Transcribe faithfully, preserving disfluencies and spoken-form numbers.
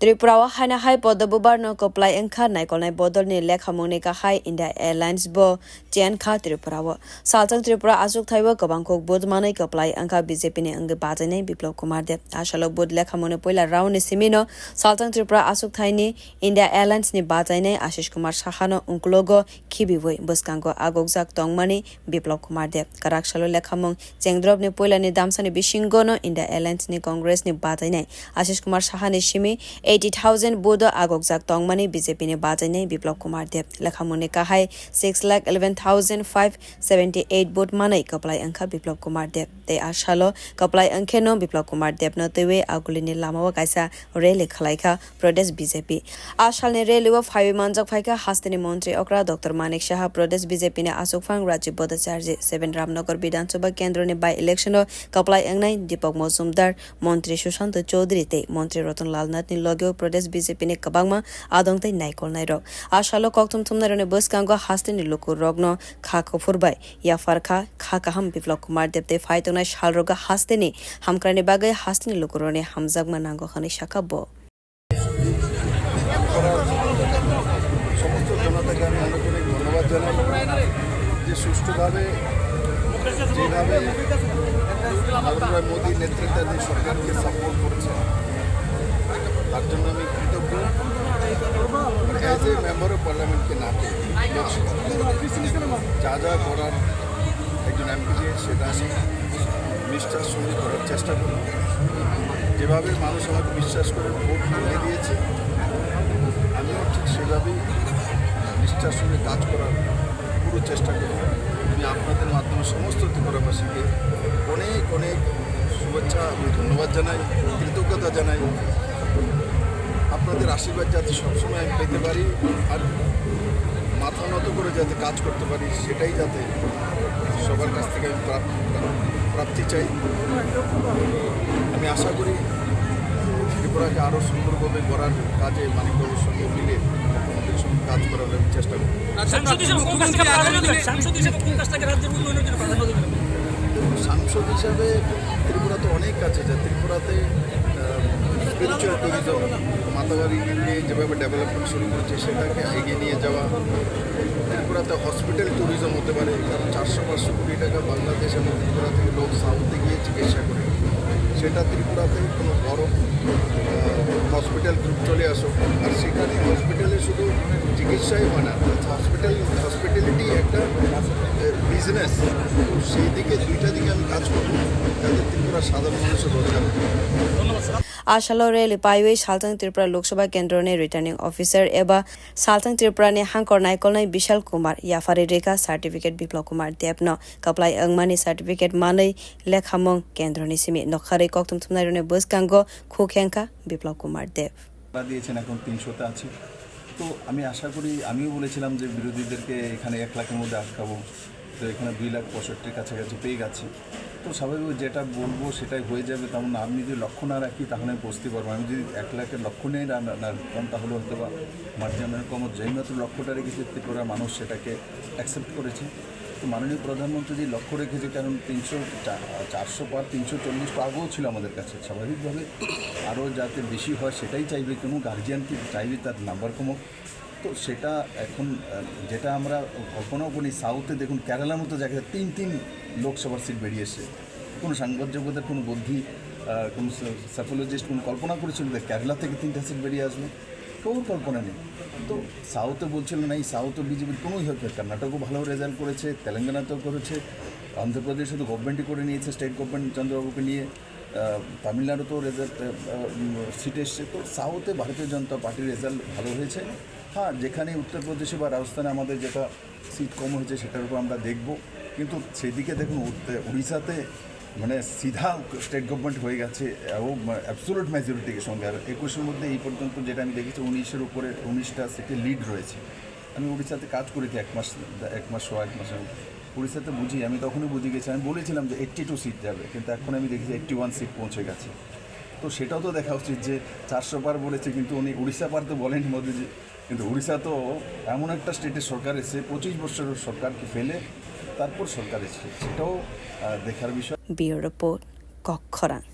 Tripura o haino hai podo bubar no kwplai wngkha naikolnai bodol ni lekhamung ni kahai India Airlines bo chen kha Tripura o. Salchang Tripura achukthai o kwbang kok vote manwi kwplai wngkha B J P ni wngwi bachainai Biplab Kumar Deb. A salo vote lekhamung ni puila round ni simi no Salchang Tripura achukthai ni India Airlines ni bachainai Ashish Kumar Saha no ungkulogo khibiwi bwskango agokjak tongmani Biplab Kumar Deb. Kwrak salo lekhamung chengdrop ni puila ni damsa ni bisingo no India Airlines ni Congress ni bachainai Ashish Kumar Saha ni simi eighty thousand vote o agokjak tongmani B J P ni bachainai Biplab Kumar Deb. Lekhamung ni kahai six lakh eleven thousand five seventy eight vote manwi kwplai wngkha Biplab Kumar Deb. Tei a salo kwplai wngkhe no Biplab Kumar Deb no twiwi aguli ni lama o kaisa rally khwlaikha Pradesh B J P. A salni rally o phaiwi manjak phaikha hasteni montri okra Doctor Manik Saha, Pradesh B J P ni achukphang Rajiv Bhattacharjee, seven Ramnagar Bidhan Sabha kendroni by election o kwplai wngnai Deepak Majumdar, montri Sushant Chowdhury tei montri Ratan Lal Nath ni logeo Pradesh B J P ni kwbangma adong tei naikolnairok. A salo kokthum thumnairokni bwskango hasteni lukurokno kha kuphur bai yapharkha kha kaham Biplab Kumar Deb tei phai tongnai salrogo hasteni hamkrai ni bagwi hasteni lukurokni hamjakma nango hwnwi sakha bo. সমস্ত জনতাকে আমি অনেক অনেক ধন্যবাদ জানাই যে সুষ্ঠুভাবে যেভাবে নরেন্দ্র মোদী নেতৃত্বাধীন সরকারকে সাপোর্ট করছে তার জন্য আমি কৃতজ্ঞ। অ্যাজ এ মেম্বার অফ পার্লামেন্টকে না পেয়ে যা যা করার একজন এমপি সেটা আমি নিষ্ঠার সঙ্গে করার চেষ্টা করি। যেভাবে মানুষ আমাকে বিশ্বাস করে ভোট দিয়ে দিয়েছে, আমিও ঠিক সেভাবেই নিষ্ঠার সঙ্গে কাজ করার পুরো চেষ্টা করি। আমি আপনাদের মাধ্যমে সমস্ত ত্রিপুরাবাসীকে অনেক অনেক শুভেচ্ছা এবং ধন্যবাদ জানাই, কৃতজ্ঞতা জানাই। আপনাদের আশীর্বাদ যাতে সবসময় আমি পেতে পারি আর মাথা নত করে যাতে কাজ করতে পারি, সেটাই যাতে সবার কাছ থেকে আমি প্রাপ-, প্রাপ্তি চাই। আমি আশা করি ত্রিপুরাকে আরও সুন্দরভাবে গড়ার কাজে মানিকবাবুর সঙ্গে মিলে মুখ্যমন্ত্রীর সঙ্গে কাজ করার আমি চেষ্টা করব। সাংসদ হিসেবে কোন কাজটাকে রাজ্যের উন্নয়নের জন্য প্রাধান্য দেবেন? দেখুন, সাংসদ হিসাবে ত্রিপুরা তো অনেক কাজ আছে। ত্রিপুরাতে স্পিরিচুয়াল ট্যুরিজম, মাতাবাড়ি নিয়ে যেভাবে ডেভেলপমেন্ট শুরু করেছে সেটাকে এগিয়ে নিয়ে যাওয়া। ত্রিপুরাতে হসপিটাল ট্যুরিজম হতে পারে, কারণ চারশো পাঁচশো কোটি টাকা বাংলাদেশ এবং ত্রিপুরা থেকে লোক সাউথে গিয়ে চিকিৎসা করে। সেটা ত্রিপুরাতে কোনো বড় হসপিটাল গ্রুপ চলে আসুক, আর সেখানে হসপিটালে শুধু চিকিৎসাই হয় না, হসপিটাল হসপিটালিটি একটা বিজনেস। তো সেই দিকে, দুইটা দিকে আমি কাজ করবো, যাতে ত্রিপুরা সাধারণ মানুষের রোজগার হয়। ধন্যবাদ sir. A salo rally paiwi Salchang Tripura Lok Sabha kendroni returning officer eba Salchang Tripura ni hangkor naikolnai Bishal Kumar yapharwi rikha certificate Biplab Kumar Deb no. Kwplai wngmani certificate manwi lekhamung kendroni simi nokharwi kokthum thumnairokni bwskango khuk hengkha Biplab Kumar Deb. তারা দিয়েছেন, এখন তিনশোতে আছে। তো আমি আশা করি, আমিও বলেছিলাম যে বিরোধীদেরকে এখানে এক লাখের মধ্যে আটকাবো, তো এখানে দুই লাখ পঁয়ষট্টির কাছাকাছি পেয়ে গেছি। তো স্বাভাবিক যেটা বলবো সেটাই হয়ে যাবে, তেমন না। আমি যদি লক্ষ্য না রাখি তাহলে আমি পৌঁছতে পারবো না। আমি যদি এক লাখের লক্ষ্য নিয়ে না, না, না রাখতাম তাহলে হয়তো বা মার্জিন অনেক কম হতো। যেই মাত্র লক্ষ্যটা রেখেছি ত্রিপুরার মানুষ সেটাকে অ্যাকসেপ্ট করেছে। তো মাননীয় প্রধানমন্ত্রী যদি লক্ষ্য রেখেছে, কারণ তিনশো, চা-, চারশো পার, তিনশো চল্লিশ তো আগেও ছিল আমাদের কাছে। স্বাভাবিকভাবে আরও যাতে বেশি হয় সেটাই চাইবে, কোনো গার্জিয়ান কি চাইবে তার নাম্বার কমুক। তো সেটা এখন, আহ, যেটা আমরা কল্পনাও করি, সাউথে দেখুন কেরালার মতো জায়গায় তিন তিন লোকসভার সিট বেরিয়ে এসছে। কোনো সাংবাদিকদের কোনো বুদ্ধি, আহ, কোনো সা-, সাইকোলজিস্ট কোনো কল্পনা করেছিল যে কেরালা থেকে তিনটা সিট বেরিয়ে আসবে? কেউ কল্পনা নেই। তো সাউথে বলছিল না, এই সাউথে বিজেপির কোনো ইয়ে হচ্ছে, কর্ণাটকও ভালো রেজাল্ট করেছে, তেলেঙ্গানাতেও করেছে, অন্ধ্রপ্রদেশে তো গভর্নমেন্টই করে নিয়েছে, স্টেট গভর্নমেন্ট চন্দ্রবাবুকে নিয়ে। আহ, তামিলনাড়ুতেও রেজাল্ট, আহ, উম, সিট এসছে। তো সাউথে ভারতীয় জনতা পার্টির রেজাল্ট ভালো হয়েছে। হ্যাঁ, যেখানে উত্তরপ্রদেশে বা রাজস্থানে আমাদের যেটা সিট কম হয়েছে সেটার উপর আমরা দেখব। কিন্তু সেদিকে দেখুন, উড়িষ্যাতে মানে সিধা স্টেট গভর্নমেন্ট হয়ে গেছে এবং অ্যাবসোলিউট মেজরিটির সঙ্গে। আর একুশের মধ্যে এই পর্যন্ত যেটা আমি দেখেছি, উনিশের উপরে, উনিশটা সিটে লিড রয়েছে। আমি উড়িষ্যাতে কাজ করেছি এক মাস, এক মাস, সোয়া এক মাস। আমি উড়িষ্যাতে বুঝি, আমি তখনই বুঝে গেছি। আমি বলেছিলাম যে এইট্টি টু সিট যাবে, কিন্তু এখন আমি দেখেছি এইট্টি ওয়ান সিট পৌঁছে গেছে। তো সেটাও তো দেখা উচিত যে চারশো পার বলেছে, কিন্তু উনি উড়িষ্যা পার তো বলেনি মোদিজি। কিন্তু উড়িষ্যা তো এমন একটা স্টেটের সরকার এসে, পঁচিশ বছরের সরকারকে ফেলে তারপর সরকার এসে, সেটাও, আহ, দেখার বিষয়। Bureau Report, Kokkhorang.